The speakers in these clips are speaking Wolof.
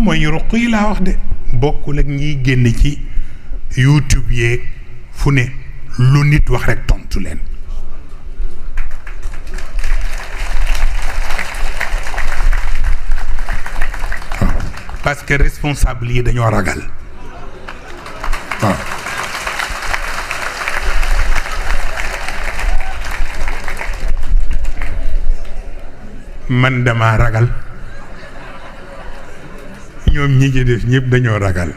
mooy ruq yi laa wax de bokkul ak ñiy génn ci YouTube yeeg fu ne lu nit wax rek tontu leen. Parce que responsable yi dañoo ragal waaw. man dama ragal ñoom ñi ci def ñëpp dañoo ragal.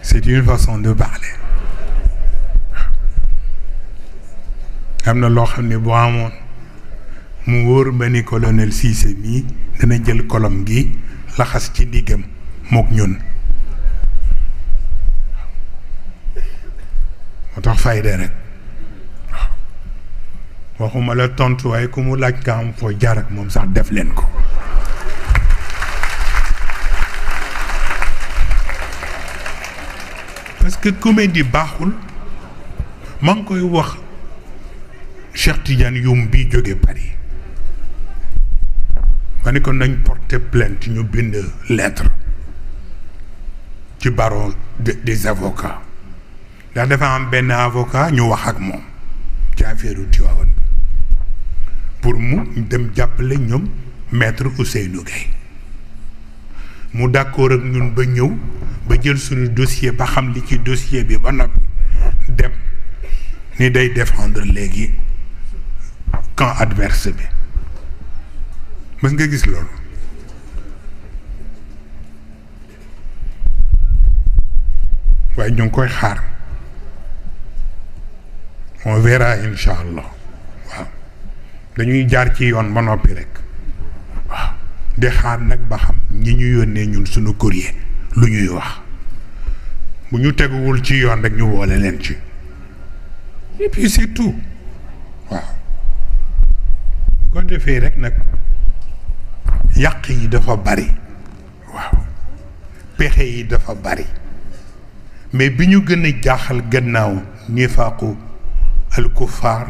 C'est une façon de parler. am na loo xam ne boo amoon mu wóor ba ni colonel Cissé mii dana jël kolom gi laxas ci ndiggam mook ñun moo tax fayda rek waxuma la tontu waaye ku mu laaj nga am foo jaar ak moom sax def leen ko. parce que comédie baaxul. maa ngi koy wax Cheikh Tidiane Youm bi jóge Paris ma ne ko nañ porter plainte ñu bind lettre ci barreau des avocats ndax dafa am benn avocat ñu wax ak moom ci affaire Tivaouane pour mu dem jàppale ñoom maître Ousseynou Gueye mu d'accord ak ñun ba ñëw ba jël suñu dossier ba xam li ci dossier bi ba noppi dem ni day défendre léegi camp adverse bi mës nga gis loolu. waaye ñu ngi koy xaar on verra incha allah waaw dañuy jaar ci yoon ba noppi rek waaw di xaar nag ba xam ñi ñu yónnee ñun suñu courrier lu ñuy wax bu ñu teguwul ci yoon rek ñu woole leen ci et puis c'est tout waaw bu ko defee rek nag yàq yi dafa bari waaw pexe yi dafa bari mais bi ñu gën a jaaxal gannaaw nifaaqu al kuffaar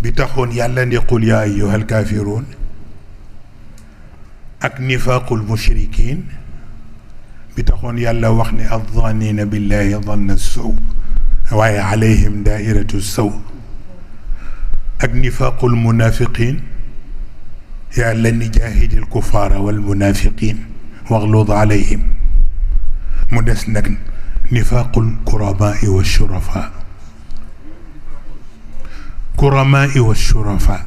bi taxoon yàlla ne qul yaa ayyuhal kaafiruun ak nifaaqul mushrikiin bi taxoon yàlla wax ne adh-dhaanina billahi dhanna as-saw waaye alayhim daairatu saw ak nifaaqul munaafiqiin yàlla ni jaahidil kuffaara wal munaafiqiin waghluz alayhim mu des nag nifaaqul kuramaa wa shurafaa kuramaa wa shurafaa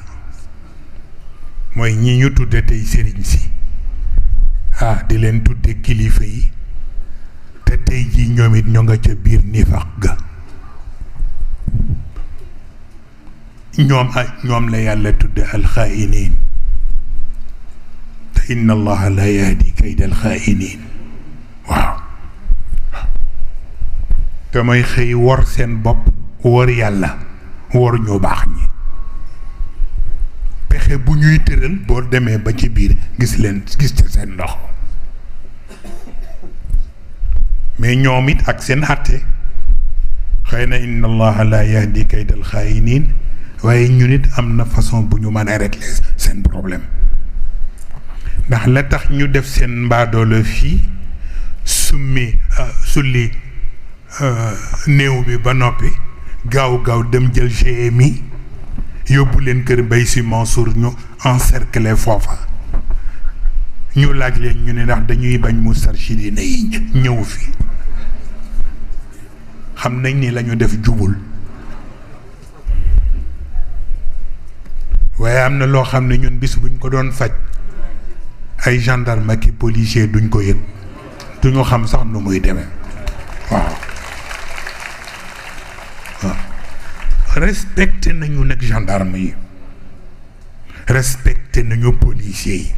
mooy ñi ñu tudde tey sëriñ si di leen tudde kilifa yi te tey ji ñoom it ñoo nga ca biir nifaaq ga ñoom la yàlla tudde alxaa'iniin te inna allaha la yahdi kayda alxaa'iniin waaw te may xëy wor seen bopp wor yàlla wor ñu baax ñi pexe bu ñuy tëral boo demee ba ci biir gis ca seen ndox mais ñoom it ak seen àtte xëy na inna allaha la yahdi kayda alxaa'iniin waaye ñun it am na façon bu ñu mën a régler seen problème ndax la tax ñu def seen mbaadoolo fii sulli néew bi ba noppi gaaw dem jël GMI yóbbu leen kër Mbaye Sy Mansour ñu encercler foofa ñu laaj leen ñu ne ndax dañuy bañ Moustarchidine yi ñëw fi xam nañ ni lañu def jubul waaye am na loo xam ne ñun bis buñ ko doon faj ay gendarme ak policier duñ ko yëg duñu xam sax nu muy demee waaw respecté nañu nag gendarme yi respecté nañu policier yi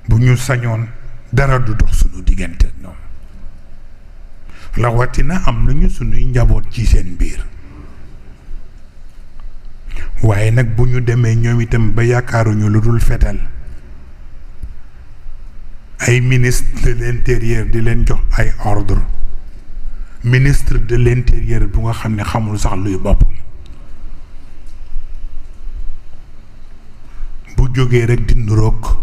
bu ñu sañoon dara du dox suñu diggante ak ñoom rawatina am nañu suñuy njaboot ci seen biir waaye nag bu ñu demee ñoom itam ba yaakaaruñu lu dul fetal ay ministre de l'intérieur di leen jox ay ordre ministre de l'intérieur bu nga xam ne xamul sax luy boppam bu jógee rek di nuroog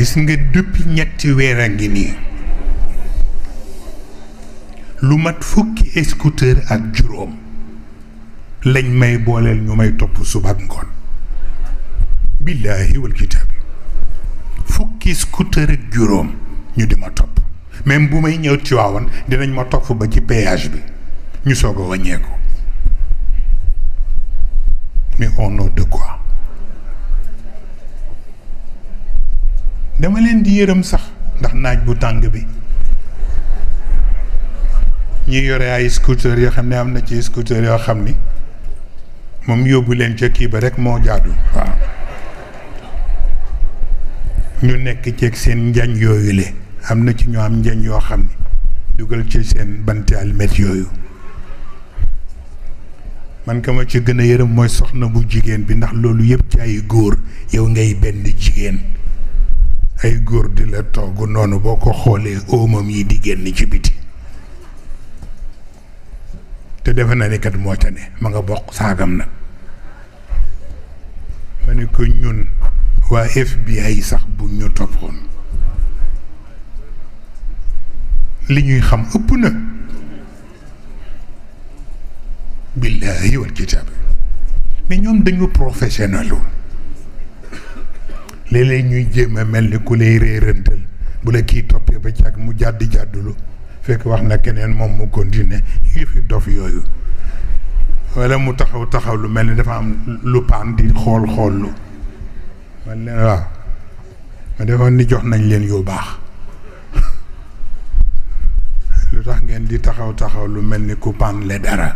gis nga depuis ñetti weer a ngi nii lu mat fukki scooter ak juróom lañ may booleel ñu may topp suba ak ngoon billaahi wal kitaab fukki scooter ak juróom ñu di ma topp même bu may ñëw Tiwaawan dinañ ma topp ba ci péage bi ñu soog a wàññeeku mais au nom de quoi dama leen di yërëm sax ndax naaj bu tàng bi ñi yore ay scooter yoo xam ne am na ci scooter yoo xam ni moom yóbbu leen ca kii ba rek moo jaadu waaw ñu nekk ceeg seen njañ yooyu le am na ci ñoo am njañ yoo xam ni dugal ci seen banti almet yooyu man ka ma ci gën a yërëm mooy soxna bu jigéen bi ndax loolu yëpp ci ay góor yow ngay benn jigéen ay góor di la togg noonu boo ko xoolee óomam yi di génn ci biti te defe na ni kat moo ca ne ma nga bokk saagam nag ma ne ko ñun waa FBI sax bu ñu toppoon li ñuy xam ëpp na billaahi wal kitaab mais ñoom dañu professionnel léeg-léeg ñuy jéem a mel ni ku lay réerantal bu la kii toppee ba càgg mu jàddulu fekk wax na keneen moom mu continuer yi fi dof yooyu walla mu taxaw lu mel ni dafa am lu paan di xool lu man leen waaw ma defoon ni jox nañ leen yu baax lu tax ngeen di taxaw lu mel ni ku paan le dara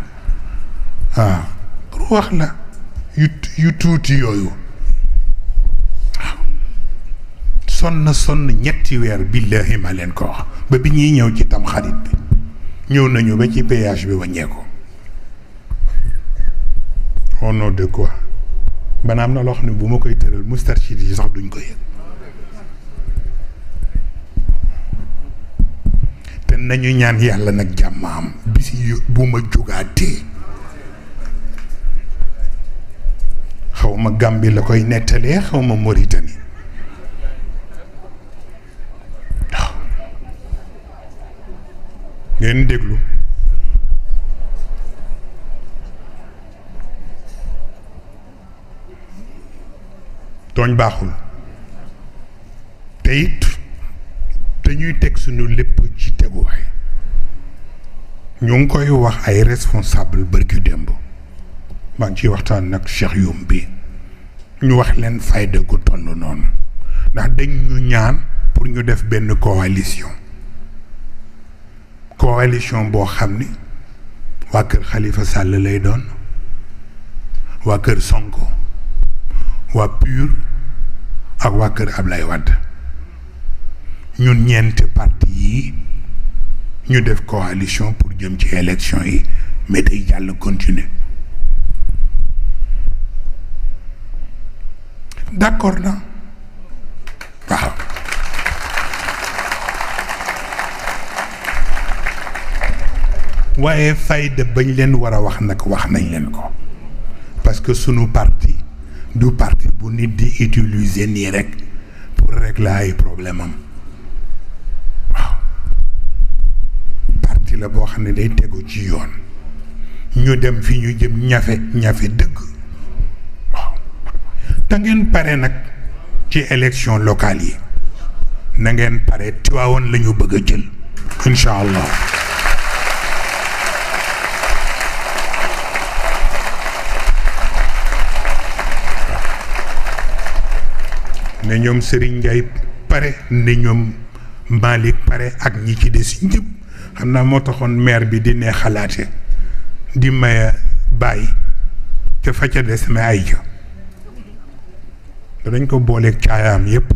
waaw wax la yu tuuti yooyu sonn ñetti weer billaahi ma leen ko wax ba bi ñuy ñëw ci tam xarit bi ñëw nañu ba ci péage bi wàññeeku au nom de quoi banaam na loo xam ne bu ma koy tëral mustarchid yi sax duñ ko yëg te nañu ñaan yàlla nag jàmm am bisi bu ma jógaatee xaw ma Gambie la koy nettalee xaw ma Mauritanie waaw ngeen déglu tooñ baaxul te it dañuy teg suñu lépp ci teguwaay ñu ngi koy wax ay responsable bërki démb maa ngi ciy waxtaan nag Cheikh Youm bi ñu wax leen fayda gu toll noonu ndax dañ ñu ñaan pour ñu def benn coalition boo xam ni waa kër Khalifa Sall lay doon waa kër Sonko waa PUR ak waa kër Ablaye Wade ñun ñeenti parti yi ñu def coalition pour jëm ci élection yi mais day jàll continuer d'accord na waaw waaye fayda bañ leen war a wax nag wax nañ leen ko parce que sunu parti du parti bu nit di utiliser nii rek pour régler ay problème am waaw parti la boo xam ne day tegu ci yoon ñu dem fi ñu jëm ñafe dëgg waaw te ngeen pare nag ci élection locale yi na ngeen pare Tiwaawoon la ñu bëgg a jël incha allah ne ñoom Serigne Ndiaye pare ne ñoom Malick pare ak ñi ci des ñëpp xam naa moo taxoon maire bi di ne xalaate di maye bàyyi te fa ca des ma ay ja dañ ko booleeg caayaam yëpp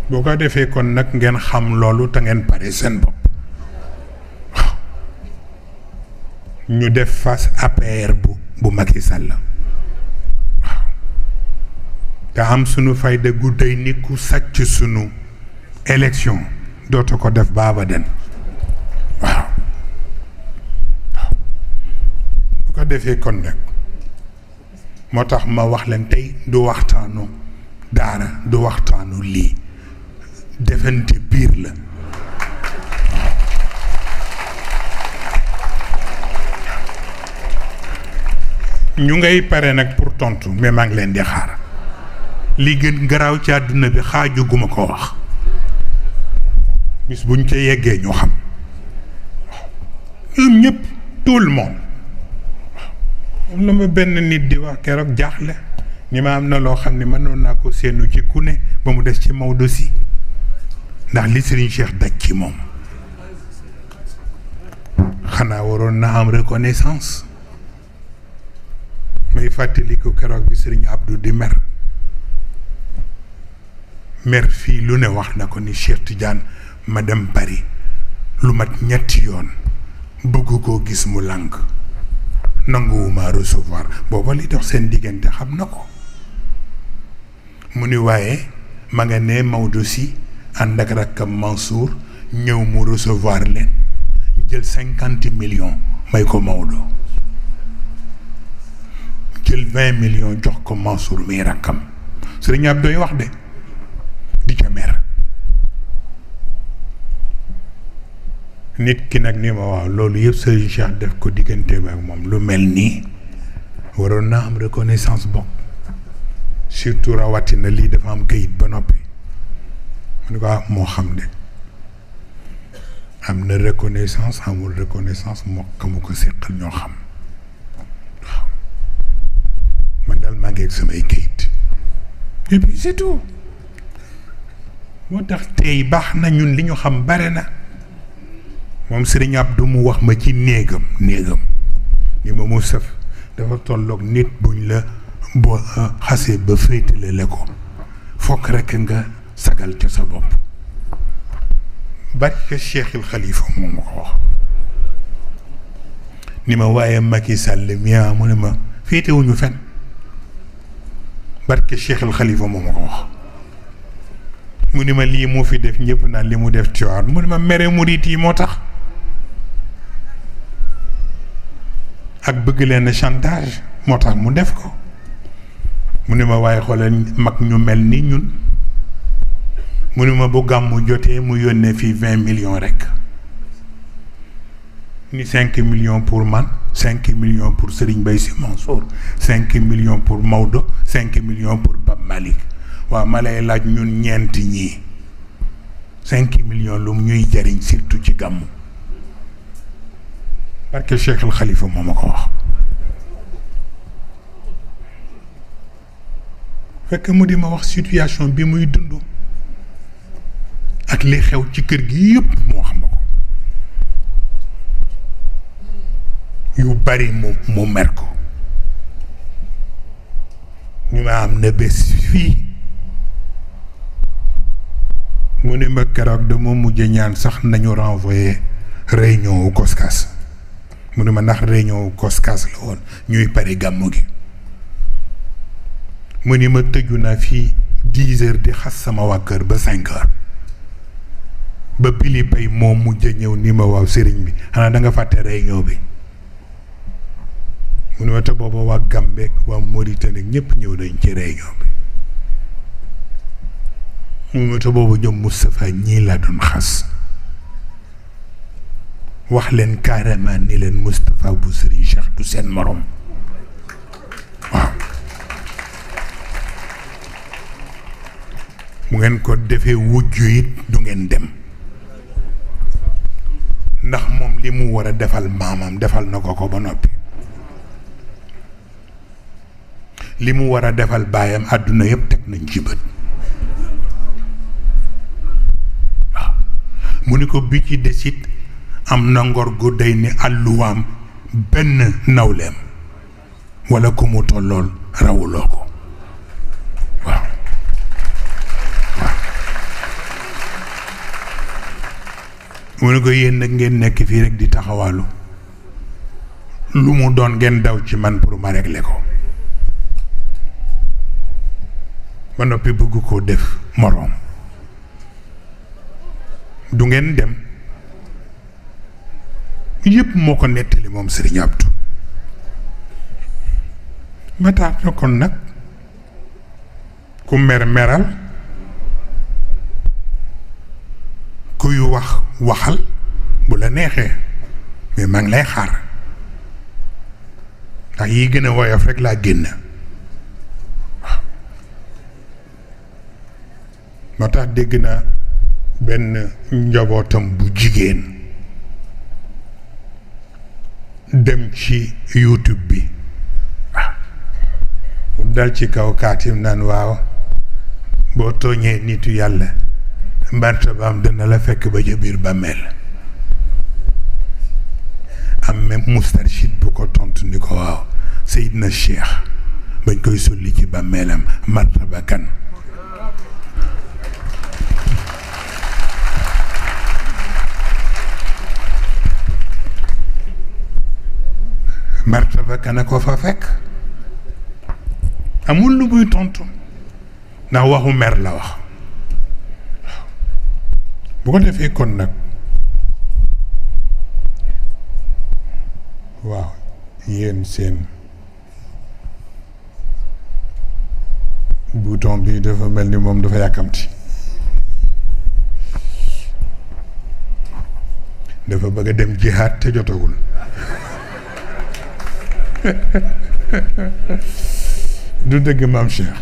boo ko defee kon nag ngeen xam loolu te ngeen pare seen bopp ñu def face APR bu Macky Sall waaw te am sunu fayda gu day ni ku sàcc sunu élection dootu ko def baaba den waaw bu ko defee kon nag moo tax ma wax leen tey du waxtaanu daara du waxtaanu lii defante biir la ñu ngay pare nag pour tontu mais maa ngi leen di xaar li gën garaaw ci àdduna bi xaajuguma ko wax bis buñ ca yeggee ñu xam ñoom ñëpp tout le monde am na ma benn nit di wax keroog jaaxle ni ma am na loo xam ne mënoon naa ko seenu ci ku ne ba mu des ci Maodo si ndax li Serigne Cheikh daj ci moom xanaa waroon na am reconnaissance may fàttali ko keroog bi Serigne Abdou di mer fii lu ne wax na ko ni Cheikh Tidiane ma dem Paris lu mat ñetti yoon bëgg koo gis mu lànk nanguwuma recevoir booba li dox seen diggante xam na ko mu ni waaye ma nga ne Maodo si ànd ak rakkam Mansour ñëw mu recevoir leen jël 50 millions may ko Maodo jël 20 millions jox ko Mansour muy rakkam Sëriñ Abdoy wax de di ca mer nit ki nag ni ma waaw loolu yëpp Sëriñ Cheikh def ko digganteem ak moom lu mel nii waroon naa am reconnaissance bokk surtout rawatina lii dafa am kayit ba noppi mu ne ko moo xam de am na reconnaissance amul reconnaissance moo xamu ko séqal ñoo xam waaw man daal maa ngi ak samay kayit et puis c'est tout moo tax tey baax na ñun li ñu xam bare na moom Serigne Abdou mu wax ma ci néegam ni ma Moustapha dafa tolloog nit buñ la boo xasee ba féetale la ko fokk rekk nga sagal ca sa bopp barke Cheikhul Khalifa moom ma ko wax ni ma waaye Macky Sall mia mu ne ma féetewuñu fen barke Cheikhul Khalifa moom ma ko wax mu ni ma lii moo fi def ñëpp naan li mu def Tiwaawan mu ni ma mere murit yi moo tax ak bëgg leen chantage moo tax mu def ko mu ni ma waaye xoolal mag ñu mel ni ñun mu ni ma bu gàmmu jotee mu yónnee fii 20 millions rek ni 5 millions pour man 5 millions pour Serigne Mbaye Sy Mansour 5 millions pour Maodo 5 millions pour Pape Malick waaw ma lay laaj ñun ñeenti ñii 5 millions lu ñuy jariñ surtout ci gàmmu parce que Cheikh al Khalifa moo ma ko wax fekk mu di ma wax situation bi muy dund ak li xew ci kër gi yëpp moo xam ko yu bari mu mer ko ñu ma am na bés fii mu ne ma keroog dama mujj ñaan sax nañu renvoyer réunion wu Koskas mu ne ma ndax réunion wu Koskas la woon ñuy pare gàmmu gi mu ni ma tëju naa fii 10 heures di xas sama waa kër ba 5 heures ba Bili Bay moom mujj ñëw ni ma waaw sëriñ bi xanaa da nga fàtte réunion bi mu ne ma te booba waa Gambeek waa Mauritanie ñëpp ñëw nañ ci réunion bi mu ne ma te booba ñoom Moustapha ñii laa doon xas wax leen carrément ni leen Moustapha bu Serigne Cheikh du seen morom waaw mu ngeen ko defee wujju it du ngeen dem ndax moom li mu war a defal maamam defal na ko ba noppi li mu war a defal baayam àdduna yëpp teg nañ ci bët waaw mu ni ko bi ci desit am na ngor gu day ni àlluwaam benn nawleem wala ku mu tollool rawuloo ko waaw mu ne ko yéen nag ngeen nekk fii rek di taxawaalu lu mu doon ngeen daw ci man pour ma régler ko ba noppi bëgg koo def moroom du ngeen dem yëpp moo ko nettali moom Serigne Abdou ma tax na kon nag ku meral kuy waxal bu la neexee mais maa ngi lay xaar ndax yi gën a woyof rek laa génn waaw moo tax dégg naa benn njabootam bu jigéen dem ci YouTube bi waaw dal ci kaw kaatim naan waaw boo tooñee nitu yàlla mbartabaam dana la fekk ba ca biir bàmmeel am même mustarshid bu ko tontu ni ko waaw Seydina Cheikh bañ koy sulli ci bàmmeelam martaba kan martaba kana ko fa fekk amul lu muy tontu ndax waxu mer la wax bu ko defee kon nag waaw yéen seen bouton bi dafa mel ni moom dafa yàkkamti dafa bëgg a dem jihaad te jotagul du dëgg maam Cheikh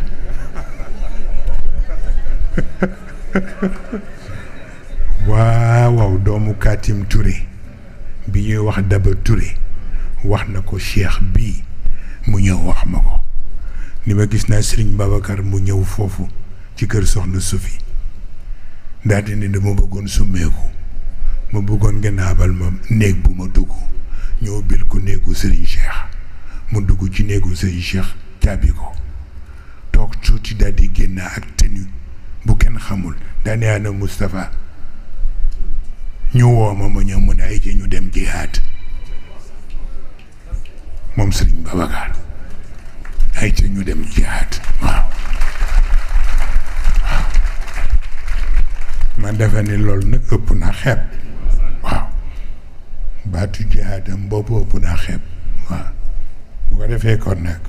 waaw doomu Katim Touré bi ñuy wax Daba Touré wax na ko Cheikh bii mu ñëw wax ma ko ni ma gis naa Serigne Babacar mu ñëw foofu ci kër Soxna Sophie daal di ne dama bëggoon summeeku ma bëggoon ngeen abal ma néeg bu ma dugg ñëw bil ko néegu Serigne Cheikh mu dugg ci néegu Serigne Cheikh caabi ko toog tuuti daal di génn ak tenue bu kenn xamul daane ana Moustapha ñu woo ma ñëw mu ne ay ci ñu dem jihaad moom Serigne Babacar ay ci ñu dem jihaad waaw man defe ni loolu nag ëpp naa xeeb waaw baatu jihaadam boobu ëpp naa xeeb waaw bu ko defee kon nag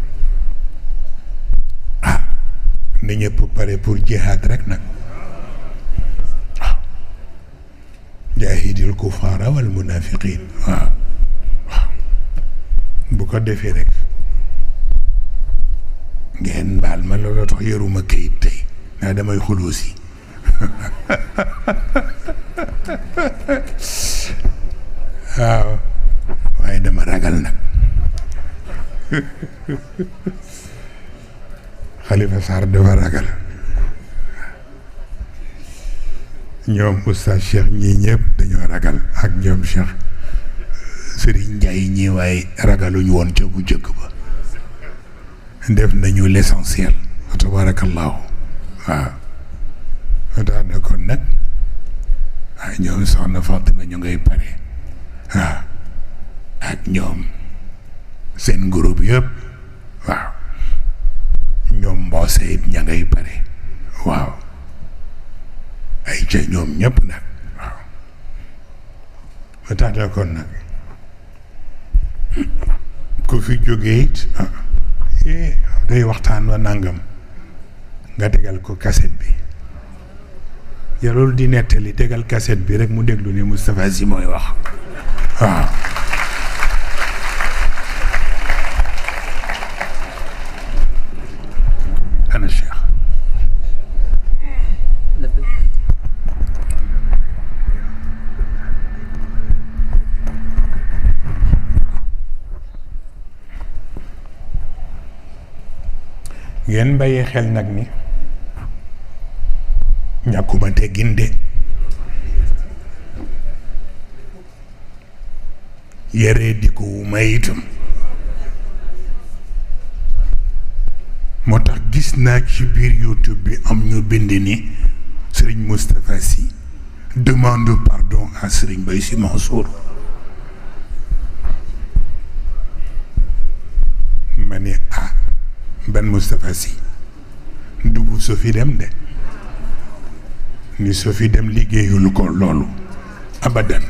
na ñëpp pare pour jihaad rek nag waaw jaahidil kufaara wal munaafiqiin waaw waaw bu ko defee rek ngeen baal ma looloo tax yoruma kayit tey naa damay xuloo si waaw waaye dama ragal nag Khalifa Sarr dafa ragal ñoom Oustaz Cheikh ñii ñëpp dañoo ragal ak ñoom Cheikh Serigne Ndiaye ñii waaye ragaluñu woon ca bu jëkk ba def nañu l'essentiel tabarakallahu waaw tax na kon nag ñoom soxna Fatima ñu ngay pare waaw ak ñoom seen groupe yëpp waaw ñoom mboose it ña ngay pare waaw ay ca ñoom ñëpp nag waaw ba tax na kon nag ku fi jógee it day waxtaan wa nangam nga tegal ko cassette bi jarul di nettali tegal cassette bi rek mu déglu ne Moustapha Sy mooy wax waaw ana Cheikh ngeen bàyyi xel nag ni ñàkkuma teggin de yare di ko wuma itam moo tax gis naa ci biir YouTube bi am ñu bind ni Serigne Moustapha Sy demande pardon à Serigne Mbaye Sy Mansour ma ne ban Moustapha Sy dugg Sophie dem de ni Sophie dem liggéeyul ko loolu abadan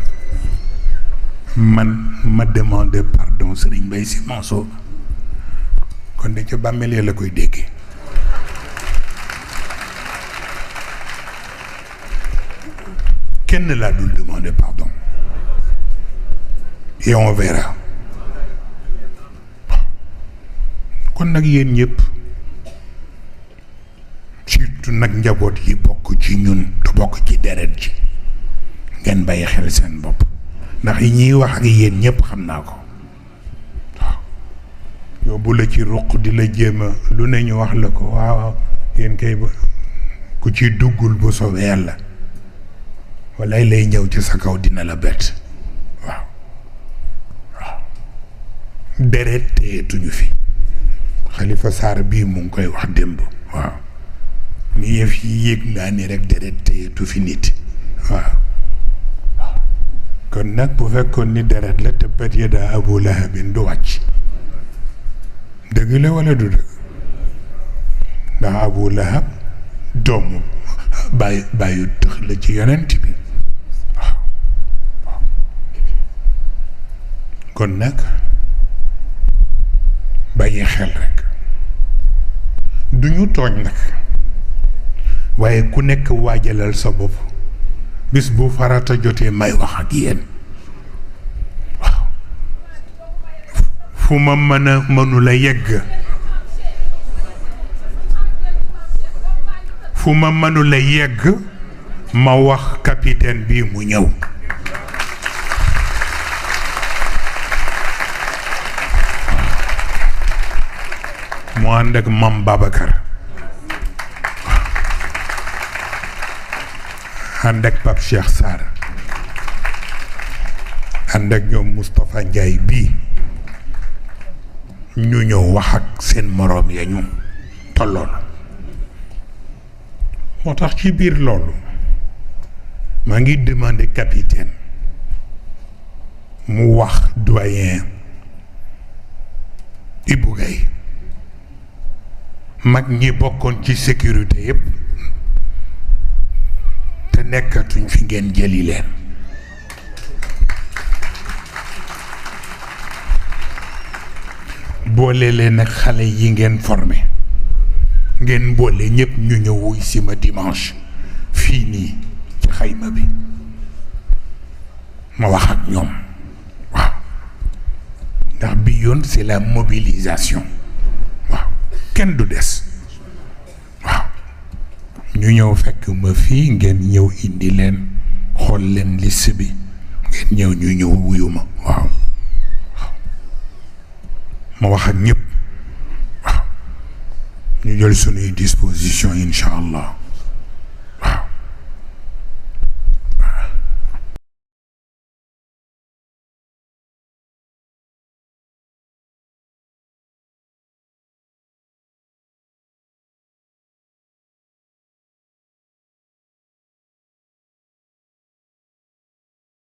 man ma demande pardon Serigne Mbaye Sy Mansour kon de ca bàmmeel ya la koy déggee. kenn laa dul demander pardon et on verra. kon nag yéen ñëpp surtout nag njaboot yi bokk ci ñun te bokk ci deret ji ngeen bàyyi xel seen bopp ndax yi ñuy wax ak yéen ñëpp xam naa ko waaw yóbbu la ci ruq di la jéem a lu ne ñu wax la ko waaw yéen kay ba ku ci duggul bu soobee yàlla walay lay ñëw ci sa kaw dina la bett waaw waaw deret teyetuñu fi Xalifa Saar bii mu ngi koy wax démb waaw ni yëf yi yéeg naa ni rek deret teyetu fi nit waaw kon nag bu fekkoon ni deret la tabbat yadaa Abu Lahabin du wàcc dëgg la wala du dëgg ndax Abu Lahab doomu bàyyu tëx la ci yonent bi waaw kon nag bàyyi xel rek du ñu tooñ nag waaye ku nekk waajalal sa bopp bis bu farata jotee may wax ak yéen waaw fu ma mënula yegg fu ma mënula yegg ma wax capitaine bi mu ñëw mu ànd ak Mam Babacar ànd ak Pape Cheikh Sarr ànd ak ñoom Moustapha Ndiaye bii ñu ñëw wax ak seen moroom ya ñu tolloon moo tax ci biir loolu maa ngi demandé capitaine mu wax doyen Ibou Gaye mag ñi bokkoon ci sécurité yépp te nekkatuñ fi ngeen jëli leen boole leen ak xale yi ngeen formé ngeen boole ñëpp ñu ñëw wuy si ma dimanche fii nii ci xayma bi ma wax ak ñoom waaw ndax bi yoon c'est la mobilisation waaw kenn du des waaw ñu ñëw fekk ma fii ngeen ñëw indi leen xool leen liste bi ngeen ñëw ñu ñëw wuyu ma waaw ma wax ak ñëpp waaw ñu jël sunuy disposition incha allah